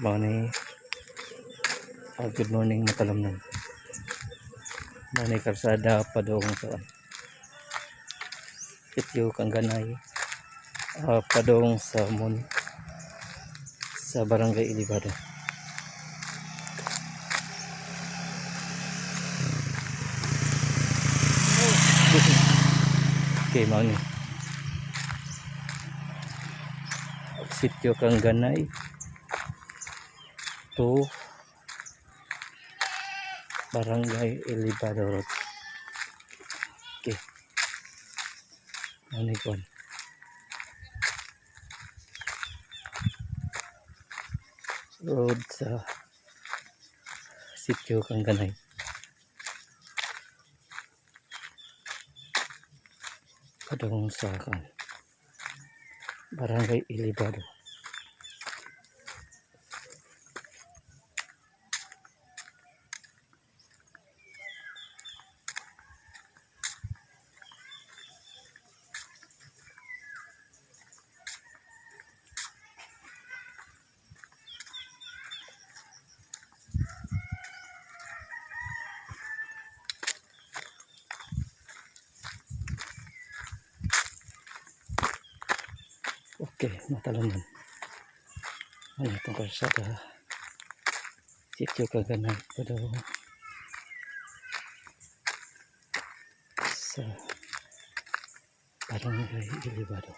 Mao ni good morning, matalamnan. Mao ni kalsada padung sa Sitio Kanganay, padung sa mon sa Barangay Elevado. Okay, mao ni Sitio Kanganay to Barangay Elevado Road. Okay. Ano kuan? Road sa Sitio Kanganay. Padung sa kan Barangay Elevado. Okay, matalamnan. Ano itong kalsada? Sitio Kanganay padung sa Barangay Elevado.